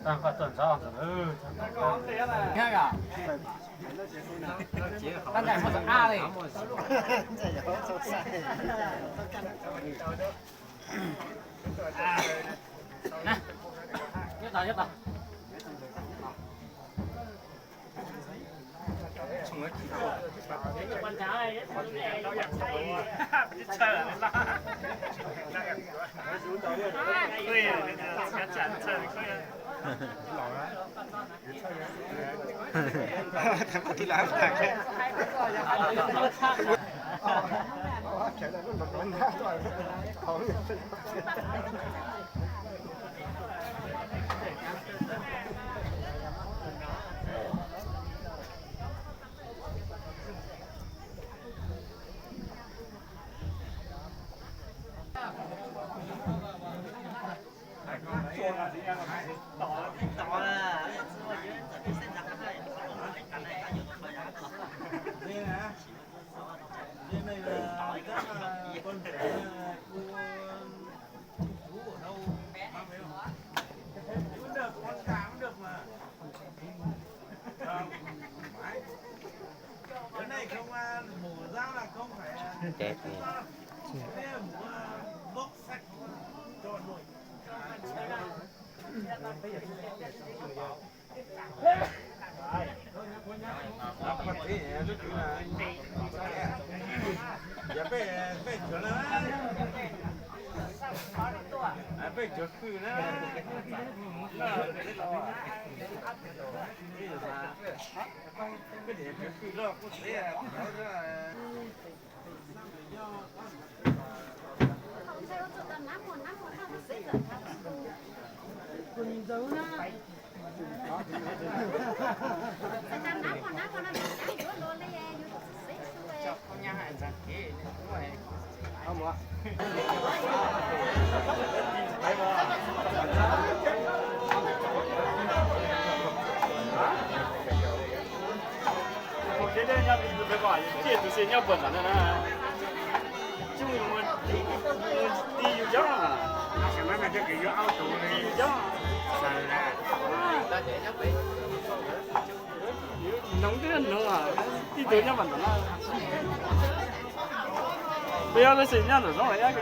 Tag koj tuaj ntxov ntxov. Tab ntawm muaj tus ab li. Nyob tos, nyob tos. Peb cuag khw na. Tus xib nyob puag nram no na. Tij yus cov, tij yus cov. Noog twb noog, tij tug nyob puag nram no. Peb yog lub xib nyob nram zoov los yog.